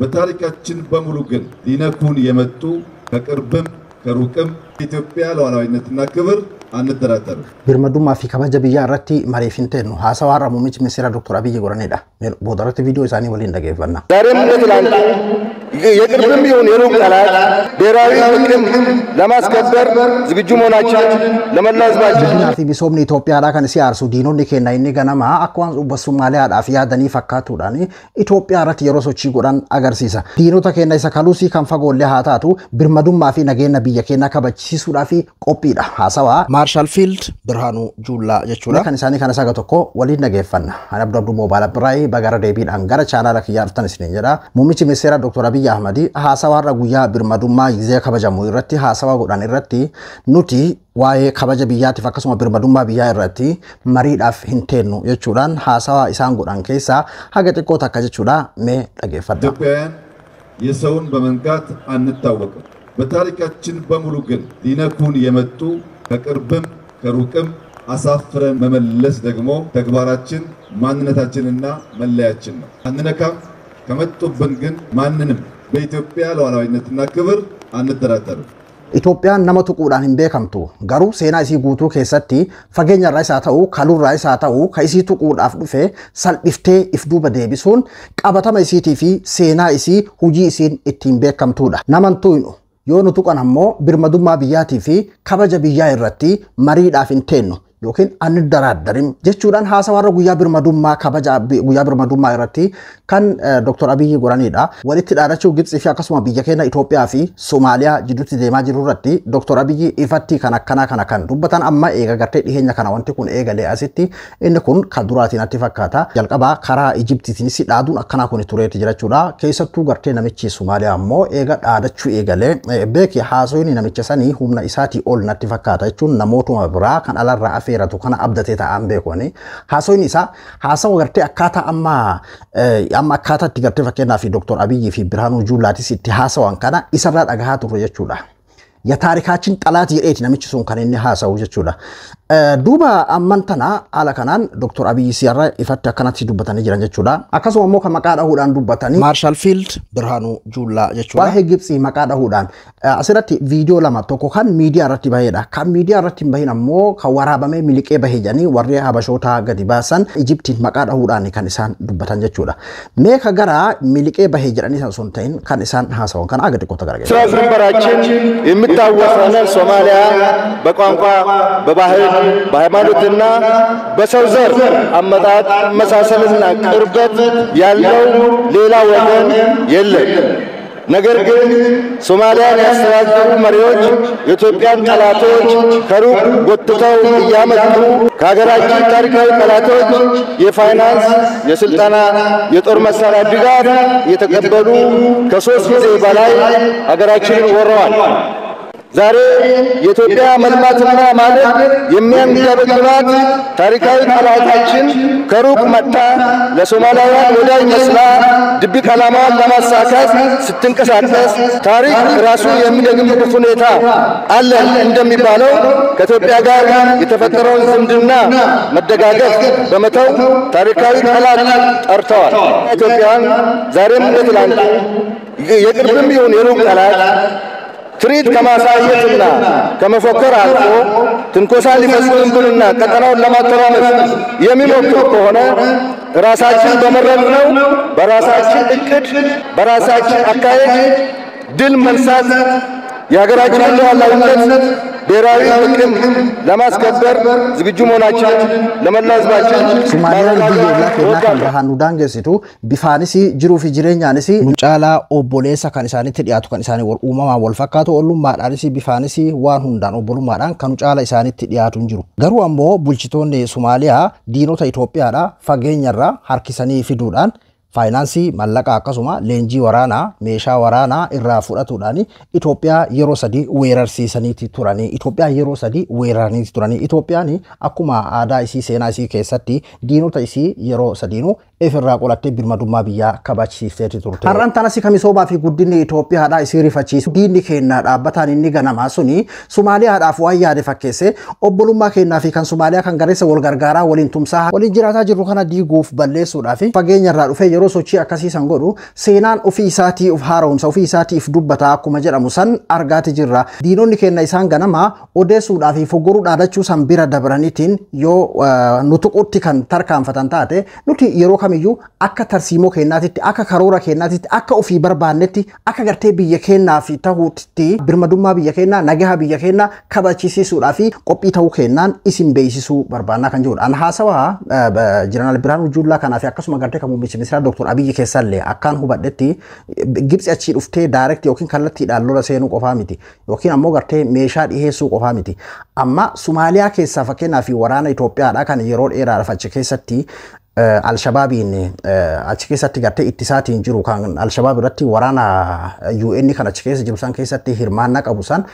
በታሪካችን በሙሉ ግን ሊነኩን የመጡ ከቅርብም ከሩቅም ኢትዮጵያ ሉዓላዊነትና ክብር አንደራደርም። Birmadummaa fi kabaja biyyaa irratti mariif hin teennu haasawaa har'a muummichi ministeera Dr. Abiyyi godhanidha. Boodarratti viidiyoo isaanii waliin dhageeffanna. ዛሬም እንደ ትላንቱ የቅርብም ይሁን የሩቅ ጠላት ብሔራዊ ጥቅም ለማስከበር ዝግጁ መሆናችንን ለመላ ሕዝባችን Guddinaa fi misoomni Itoophiyaadhaa kan isii aarsu diinonni keenya inni ganamaa akka waan Somaaliyaadhaaf yaadanii fakkaatuudhaan Itoophiyaa irratti yeroo sochii godhan agarsiisa. Diinota keenya isa kaluusii kan fagoollee haa taatu birmadummaa fi nageenya biyya keenyaa kabachiisuudhaaf qophiidha. Haasawaa Maarshaal Fiild Birhaanuu Juullaa jechuudha. Kan isaanii kana saga tokko waliin dhageeffanna. Ani Abduu Abduu Moobaala Birraayii bagara deebiidhaan gara chaanaala kiyyaa dhuftan isiniin jedha. Muummichi ministeera Dr. Abiyyi Ahmad haasawaa har'a guyyaa birmadummaa gizee kabajamu irratti haasawaa godhan irratti nuti waa'ee kabaja biyyaatiif akkasuma birmadummaa biyyaa irratti mariidhaaf hin teennu jechuudhaan haasawaa isaan godhan keessaa haga xiqqoo takka jechuudha mee dhageeffadha. ኢትዮጵያውያን የሰውን በመንካት አንታወቅም። በታሪካችን በሙሉ ግን ሊነኩን የመጡ ከቅርብም ከሩቅም አሳፍረን መመለስ ደግሞ ተግባራችን፣ ማንነታችንና መለያችን ነው። አንነካም። ከመጡብን ግን ማንንም በኢትዮጵያ ሉዓላዊነትና ክብር አንደራደርም። Itoophiyaan nama tuquudhaan hin beekamtu garuu seenaa isii guutuu keessatti fageenya irraa isaa ta'u kalurraa isaa ta'u ka isii tuquudhaaf dhufe salphiftee if duuba deebisuun qabatama isiitii fi seenaa isii hujii isiin ittiin beekamtuudha. Naman tuqnu yoo nu tuqan ammoo birmadummaa biyyaatii fi kabaja biyyaa irratti mariidhaaf hin teennu yookiin አንደራደርም jechuudhaan haasawarra guyyaa birmadummaa kabaja guyyaa birmadummaa irratti kan Dr. Abiyyi godhanidha. Walitti dhaadachuu Gibxii fi akkasuma biyya keenya Itoophiyaa fi Somaaliyaa jidduutti deemaa jiru irratti Dr. Abiyyi ifatti kan akkanaa kana kan dubbatan amma eega gartee dhiheenya kana wanti kun eegalee asitti inni kun kan duraatiin natti fakkaata. Jalqabaa karaa Ijiptiitiinis dhaaduun akkanaa kun tureeti jira jechuudha. Keessattuu gartee namichi Somaaliyaa ammoo eega dhaadachuu eegalee beeki haasoyni namicha sanii humna isaatii ol natti fakkaata jechuun namootuma biraa kan alarraa afeeratu kana abdatee ta'an beekoni. Haasoyni isaa haasawa gartee akkaataa amma amma akkaataa itti gartee fakkeenyaaf Dr. Abiyyi fi Birhaanuu Juulaatis itti haasawan kana isarraa dhagahaa turre jechuudha. የታሪካችን ጠላት jedheeti namichi sun kan inni haasa'u jechuudha. Duuba amman tana haala kanaan Dr. Abiyyi siyarra ifatti akkanatti dubbatanii jiran jechuudha. Akkasuma immoo kan maqaa dhahuudhaan dubbatanii Maarshaal Fiild Birhaanuu Juullaa jechuudha. Waa'ee Gibxii maqaa dhahuudhaan asirratti viidiyoo lama tokko kan miidiyaa irratti bahedha. Kan miidiyaa irratti hin bahin ammoo kan waraabamee miliqee bahe jedhanii warri Habashootaa gadi baasan Ijiptiin maqaa dhahuudhaan kan isaan dubbatan jechuudha. Mee ka gara miliqee bahe jedhanii osoo hin ta'in kan isaan haasawan kana aga xiqqoota gara ስለ ድንበራችን የምታዋስነን ሶማሊያ በቋንቋ፣ በባህል፣ በሃይማኖትና በሰው ዘር አመጣጥ መሳሰልና ቅርበት ያለው ሌላ ወገን የለም። ነገር ግን ሶማሊያን ያስተዳደሩ መሪዎች የኢትዮጵያን ጠላቶች ከሩቅ ጎትተው እያመጡ ከሀገራችን ታሪካዊ ጠላቶች የፋይናንስ፣ የስልጠና፣ የጦር መሳሪያ ድጋፍ እየተቀበሉ ከሶስት ጊዜ በላይ ሀገራችንን ወረዋል። ዛሬ የኢትዮጵያ መልማትና ማደግ የሚያንገበግባት ታሪካዊ ጠላታችን ከሩቅ መጥታ ለሶማሊያውያን ወዳጅ መስላ ድብቅ ዓላማዋን ለማሳካት ስትንቀሳቀስ ታሪክ ራሱን የሚደግምበት ሁኔታ አለ እንደሚባለው ከኢትዮጵያ ጋር የተፈጠረውን ዝምድና መደጋገፍ በመተው ታሪካዊ ጠላት ጠርተዋል። ኢትዮጵያን ዛሬም እንደ ትላንቱ የቅርብም ይሁን የሩቅ ጠላት ትርኢት ከማሳየትና ከመፎከር አልፎ ትንኮሳ ሊፈጽምብንና ቀጠናውን ለማተራመስ የሚሞክር ከሆነ ራሳችን በመረጥነው በራሳችን እቅድ በራሳችን አካሄድ ድል መንሳት የሀገራችንን ሉዓላዊነት ብሔራዊ ጥቅም ለማስከበር ዝግጁ መሆናችንን ለመላ ሕዝባችን Sumaaliyaan biyya ollaa keenyaa kan bahaan nu daangessitu bifaanis jiruu fi jireenyaanis nu caalaa obboleessa kan isaanitti dhiyaatu kan isaanii wal uumamaan wal fakkaatu ollummaadhaanis bifaanis waan hundaan obbolummaadhaan kan nu caala isaanitti dhiyaatu hin jiru. Garuu ammoo bulchitoonni Sumaaliyaa diinota Itoophiyaadha fageenyarraa harkisanii fiduudhaan faayinaansii mallaqa akkasuma leenjii waraanaa meeshaa waraanaa irraa fudhatuudhaan Itoophiyaa yeroo sadii weerarsiisaniiti turanii Itoophiyaa yeroo sadii weeraraniiti turanii Itoophiyaan akkuma aadaa isii seenaa isii keessatti diinota isii yeroo sadiinuu Ifirraa qolattee birmadummaa biyyaa kabachiifteeti turte. Har'aan tanas kamisoomaa fi guddinni Itoophiyaadhaa isii rifachiisu. Diinni keenya dhaabbataan inni ganamaa suni Somaaliyaadhaaf waan yaade fakkeesse obbolummaa keenyaa fi kan Somaaliyaa kan gareessa wal gargaaraa waliin tumsaa waliin jiraataa jirru kana diiguuf balleessuudhaa fi fageenya irraa dhufee yeroo sochii akkasii san godhu seenaan ofii isaatii of haaromsa, ofii isaatiif dubbata akkuma jedhamu san argaati jirra. Diinonni keenya isaan ganamaa odeessuudhaa fi foggoruu dhaadachuu san bira dabraniitiin yoo nu tuqutti kan tarkaanfatan taate nuti yeroo kamiyyuu akka tarsiimoo keenyaatitti, akka karoora keenyaatitti, akka ofii barbaannetti, akka gartee biyya keenyaaf ta'utti birmadummaa biyya keenyaa, nagaha biyya keenyaa kabachisiisuudhaa fi qophii ta'uu keenyaan isin beeksisuu barbaannaa kan jirudha. An haasawaa Jeneraal Birhaanuu Juullaa kanaa fi akkasuma gartee kan muummicha ministeeraa Dr. Abiyyi keessallee akkaan hubadhetti Gibxi achii dhuftee direct yookiin kallattiidhaan lola seenuu qofaa miti yookiin ammoo gartee meeshaa dhiheessuu qofaa miti. Amma Somaaliyaa keessaa fakkeenyaa fi waraana Itoophiyaadhaa kan yeroo dheeraadhaaf achi keessatti Alshabaabiin achi keessatti gartee ittisaatiin jiru, kan Alshabaab irratti waraana UN kan achi keessa jiru san keessatti hirmaannaa qabu san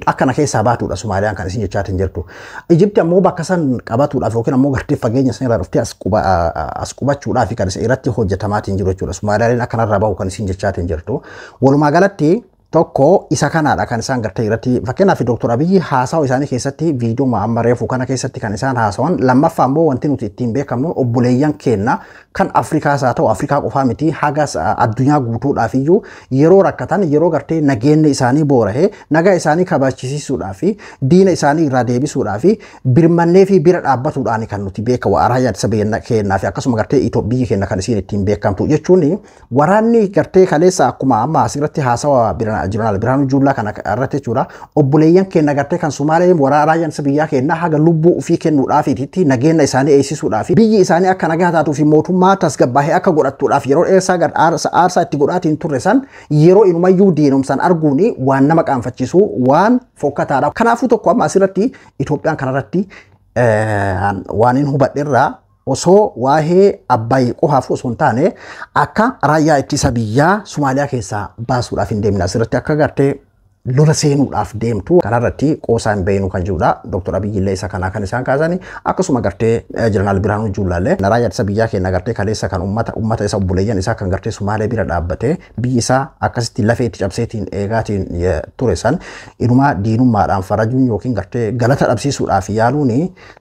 akkana keessaa baatudha Somaaliyaan kan isin jechaatiin jirtu. Ijipti ammoo bakka san qabatuudhaaf yookiin ammoo gartee fageenya san irraa dhuftee as qubachuudhaaf kan isin irratti hojjetamaatiin jiru jechuudha. Somaaliyaan akkanarraa bahu kan isin jechaatiin jirtu. Walumaa galatti tokko isa kanaadha kan isaan gartee irratti fakkeenyaaf Dr. Abiyyi haasawa isaanii keessatti viidiyoo amma reefu kana keessatti kan isaan haasawan. Lammaffaa immoo wanti nuti ittiin beekamnu obboleeyyan keenya kan Afrikaas haa ta'u, Afrikaa qofaa miti, haga addunyaa guutuudhaaf iyyuu yeroo rakkatan, yeroo gartee nageenyi isaanii boorahee, nagaa isaanii kabachisiisuudhaaf fi diina isaanii irraa deebisuudhaaf birmannee fi bira dhaabbatuudhaan kan nuti beekamu raayyaa ittisa biyya keenyaa fi akkasuma gartee biyyi keenya kan isiin ittiin beekamtu jechuun waraanni gartee kaleessa akkuma amma asirratti haasawa Jeneraal Birhaanuu Juullaa kana irratti jechuudha. Obboleeyyan keenya gartee kan Sumaalee waraana raayyaan ittisa biyyaa keenya haga lubbuu ofii kennuudhaaf itti nageenya isaanii eegsisuudhaaf, biyyi isaanii akka nagaa taatuu fi mootummaa tasgabbaa'ee akka godhattuudhaaf yeroo dheersaa aarsaa itti godhaatiin turre san yeroo inumayyuu diinomsan arguun waan nama qaanfachiisu, waan fokkataadha. Kanaafuu tokko amma asirratti Itoophiyaan kanarratti waan hin hubadherraa osoo waa'ee Abbaay qofaaf osoo hin taane akka raayyaa ittisa biyyaa Somaaliyaa keessaa baasuudhaaf hin deemne, asirratti akka gartee lola seenuudhaaf deemtu kanarratti qoosaa hin beeknu kan jirudha. Dr. Abiyyi illee isa kanaa kan isaan kaasani, akkasuma gartee Jeneraal Birhaanuu Juullaallee raayyaa ittisa biyyaa keenya gartee kaleessa kan ummata isa obboleeyyan isaa kan gartee Sumaalee bira dhaabbatee biyyi isaa akkasitti lafee itti cabseetiin eegaatiin ture san inumaa diinummaadhaan farajuun yookiin gartee galata dhabsiisuudhaaf yaaluun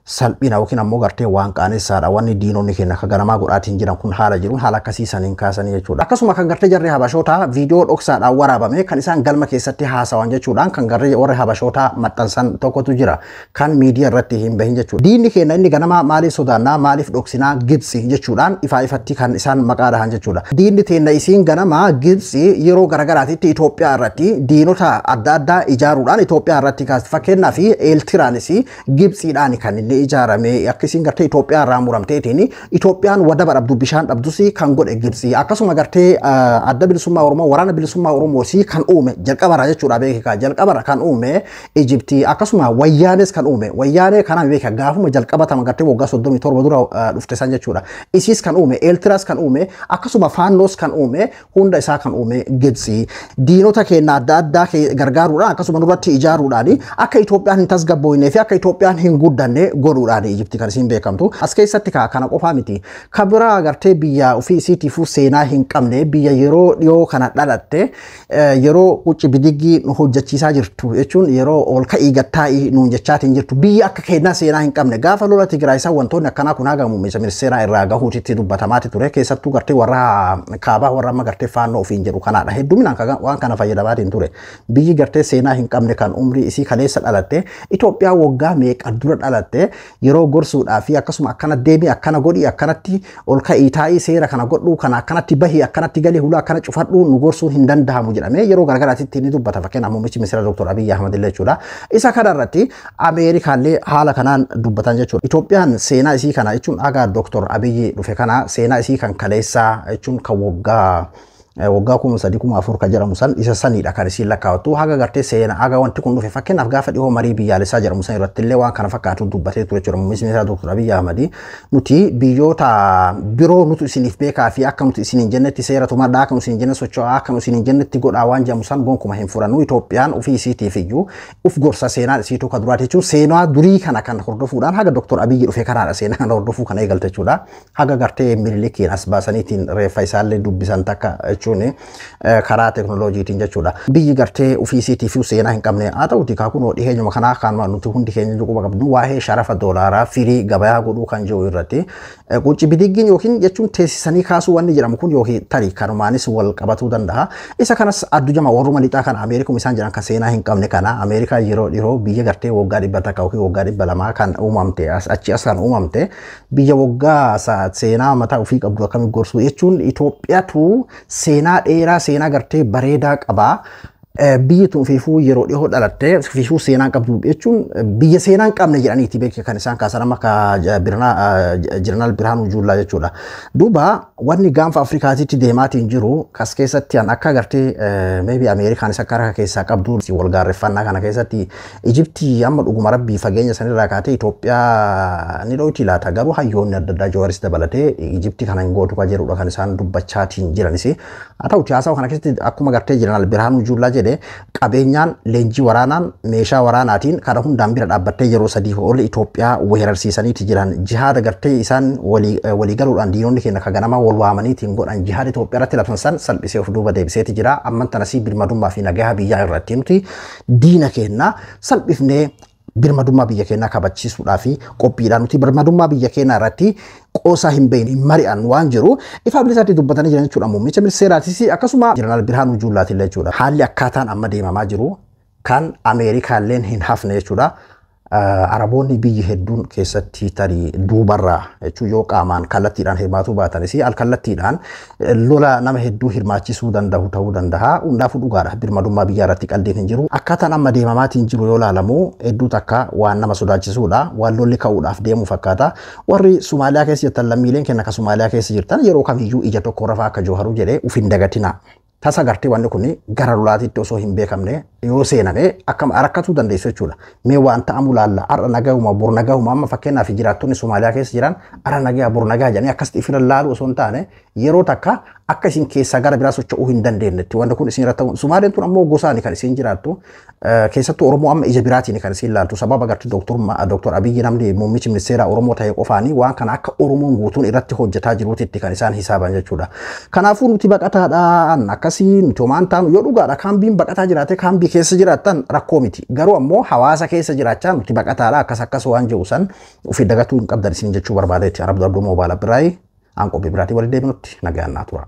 salphina yookiin ammoo gartee waan qaanessaadha. Wanni diinonni keenya akka ganamaa godhaatiin jiran kun haala jiruun haala akkasiisaniin kaasanii jechuudha. Akkasuma kan gartee jarri Habashootaa viidiyoo dhoksaadhaan waraabame kan isaan galma keessatti haasawan jechuudhaan kan garee warra Habashootaa maxxansan tokkotu jira kan miidiyaa irratti hin bahin jechuudha. Diinni keenya inni ganamaa maaliif sodaannaa, maaliif dhoksinaa, Gibxi jechuudhaan ifaa ifatti kan isaan maqaa dhahan jechuudha. Diinni teenna isiin ganamaa Gibxi yeroo garagaraatitti Itoophiyaa irratti diinota adda addaa ijaaruudhaan Itoophiyaa irratti kaasti. Fakkeenyaaf Eeltiraanis Gibxiidhaan kan inni ijaarame, akka isiin gartee Itoophiyaa irraa muramteetiin Itoophiyaan wadaba dhabdu, bishaan dhabdus kan godhe Gibxi. Akkasuma gartee adda bilisummaa Oromoo, waraana bilisummaa Oromoos kan uume jalqabarraa jechuudha, beekaa jalqabarra kan uume Ijiptii. Akkasuma wayyaanes kan uume, wayyaanee kanaan beeka gaafuma jalqabatama gartee waggaa 37 dura dhufte san jechuudha. Isiis kan uume, Eeltiraas kan uume, akkasuma Faannoos kan uume, hunda isaa kan uume Gibxi. Diinota keenya adda addaa gargaaruudhaan akkasuma nurratti ijaaruudhaan akka Itoophiyaan hin tasgabboofnee fi akka Itoophiyaan hin guddanne godhuudhaan Ijipti kan isiin beekamtu. As keessatti kana qofaa miti. Kan biraa gartee biyya ofii isiitiifuu seenaa hin qabne, biyya yeroo dhiyoo kana dhalatte, yeroo qucci bidiggii nu hojjechiisaa jirtu jechuun yeroo ol ka'ii gattaa'ii nuun jechaatiin jirtu, biyya akka keenyaa seenaa hin qabne. Gaafa lola Tigraay isaa wantoonni akkanaa kun haga muummicha ministeeraa irraa gahuutitti dubbatamaati ture, keessattuu gartee warra kaabaa warra amma gartee Faannoo ofiin jedhu kanaadha hedduminaan waan kana fayyadamaatiin ture. Biyyi gartee seenaa hin qabne kan umrii isii kaleessa dhalatte, Itoophiyaa waggaa meeqa dura dhalatte, yeroo gorsuudhaa fi akkasuma akkana deemi, akkana godhi, akkanatti ol ka'ii taa'ii, seera kana godhu, kana akkanatti bahi, akkanatti gali, hulaa akkana cufadhu nu gorsuun hin danda'amu jedhamee yeroo garagaraatitti ni dubbata. Fakkeenyaaf muummichi ministeera Dr. Abiyyi Ahmad illee jechuudha. Isa kana irratti Ameerikaallee haala kanaan dubbatan jechuudha. Itoophiyaan seenaa isii kana jechuun haga Dr. Abiyyi dhufe kana seenaa isii kan kaleessaa jechuun kan waggaa Waggaa 3000 4000 kan jedhamu san isa sanidha kan isiin lakkaa'attu. Haga gartee seenaa haga wanti kun dhufe, fakkeenyaaf gaafa dhihoo marii biyyaalessaa jedhamu san irratti illee waan kana fakkaatu dubbatee ture jechuudha. Muummichi ministeeraa Dr. Abiyyi Ahmad nuti biyyoota biroo nuti isiniif beekaa fi akka nuti isiniin jennetti seera tumadhaa, akka nuti isiniin jenne socho'aa, akka nuti isiniin jennetti godhaa waan jedhamu san gonkuma hin furannu. Itoophiyaan ofii isiitiif iyyuu uf gorsa, seenaan isiituu kan duraati jechuun seenaa durii kana kan hordofuudhaan haga Dr. Abiyyi dhufe kanaadha seenaa kana hordofuu kana eegalte jechuudha. Haga gartee Minilikiin as baasaniitiin reeffa isaallee dubbisan takka jechuun karaa teekinooloojiitiin jechuudha. Biyyi gartee ofii isiitiif seenaa hin qabne haa ta'uti kunoo dhiheenyuma kanaa kan nuti hundi keenya quba qabnu waa'ee sharafa doolaaraa firii gabayaa godhuu kan jiru irratti qucci bidiggiin yookiin jechuun teessisanii kaasuu wanni jedhamu kun yookiin tarii kanumaanis wal qabatuu danda'a. Isa kanas addunyaa warruma lixaa kana Ameerikum isaan jedhan kan seenaa hin qabne kana, Ameerikaa yeroo dhiyoo biyya gartee waggaa 100 yookiin waggaa 200 kan uumamte, achi as kan uumamte, biyya waggaa seenaa mataa ofii qabdu akkamitti gorsuu jechuun. Itoophiyaatu seenaa dheeraa, seenaa gartee bareedaa qabaa. Biyyi tun fiifuu yeroo dhihoo dhalattee fiifuu seenaa qabdu jechuun biyya seenaa hin qabne jedhaniiti beekaa kan isaan kaasan amma ka Jeneraal Birhaanuu Juullaa jechuudha. Duuba wanni gaanfa Afrikaatitti deemaatiin jiru kas keessatti an akka agartee maybe Ameerikaanis akka harka keessaa qabdu wal gaarreeffannaa kana keessatti Ijiptii amma dhuguma rabbii fageenya sanirraa kaatee Itoophiyaa ni dhoyti laata? Garuu hayyoonni adda addaa Jawaaris dabalatee Ijiptii kana hin gootu kan jedhudha kan isaan dubbachaatiin jiranis. Haa ta'uti haasawa kana keessatti akkuma gartee Jeneraal Birhaanuu Juullaa jedhe, qabeenyaan, leenjii waraanaan, meeshaa waraanaatiin kana hundaan bira dhaabbattee yeroo 3 ol Itoophiyaa weerarsiisaniiti jiran. Jihaada gartee isaan walii galuudhaan diinonni keenya ka ganamaa wal waamaniitiin godhan, jihaada Itoophiyaa irratti labsan san salphisee of duuba deebiseeti jira. Amman tanasii birmadummaa fi nagaha biyyaa irratti nuti diina keenya salphifnee birmadummaa biyya keenyaa kabachiisuudhaa fi qophiidhaan nuti birmadummaa biyya keenyaa irratti qoosaa hin beekne hin mari'an waan jiru ifa bilisaatti dubbatanii jiran jechuudha. Muummicha ministeeraatis akkasuma Jeneraal Birhaanuu Juullaatillee jechuudha. Haalli akkaataan amma deemamaa jiru kan Ameerikaalleen hin hafne jechuudha. Araboonni biyyi hedduun keessatti tarii duubarraa jechuun yoo qaamaan kallattiidhaan hirmaatuu baatanis alkallattiidhaan lola nama hedduu hirmaachisuu danda'u ta'uu danda'a. Hundaafuu dhugaadha. Birmadummaa biyyaa irratti qaldiin hin jiru. Akkaataan amma deemamaatiin jiru yoo ilaalamu hedduu takka waan nama sodaachisuudha. Waan lolli ka'uudhaaf deemu fakkaata. Warri Somaaliyaa keessa jirtan, lammiileen keenya akka Somaaliyaa keessa jirtan, yeroo kamiyyuu ija tokko rafaa akka Jooharuu jedhee uf hin dagatina. Tasa gartee wanni kun gara lolaatitti osoo hin beekamne yoo seename akkam rakkatuu dandeessu jechuudha. Mee waan ta'amu laalla, har'a nagahuma bor nagahuma. Amma fakkeenyaaf jiraattonni Somaaliyaa keessa jiran har'a nagaha bor nagaha jedhanii akkasitti ifira laalu osoo hin taane yeroo takka akka isin keessaa gara biraa socho'uu hin dandeenyetti wanti kun isin irratti. Sumaaleen tun ammoo gosaani kan isin jiraattu, keessattuu Oromoo amma ija biraatiin kan isin laaltu sababa gartee Dooktor Abiyyi namni muummichi ministeera Oromoo ta'e qofaanii waan kana akka Oromoon guutuun irratti hojjetaa jiruutitti kan isaan hisaaban jechuudha. Kanaafuu nuti baqataadhaan akkasii nuti homaan taanu yoo dhugaadha kaambiin baqataa jiraate, kaambii keessa jiraattan rakkoo miti. Garuu ammoo hawaasa keessa jiraachaa nuti baqataadha akkas akkas waan jiru san ofii dagatuu hin qabdan isin jechuu barbaadeetti. Arabdu Abduu Moobaala Biraayi aan qophii biraatii waliin deebinutti nagaan naa tura.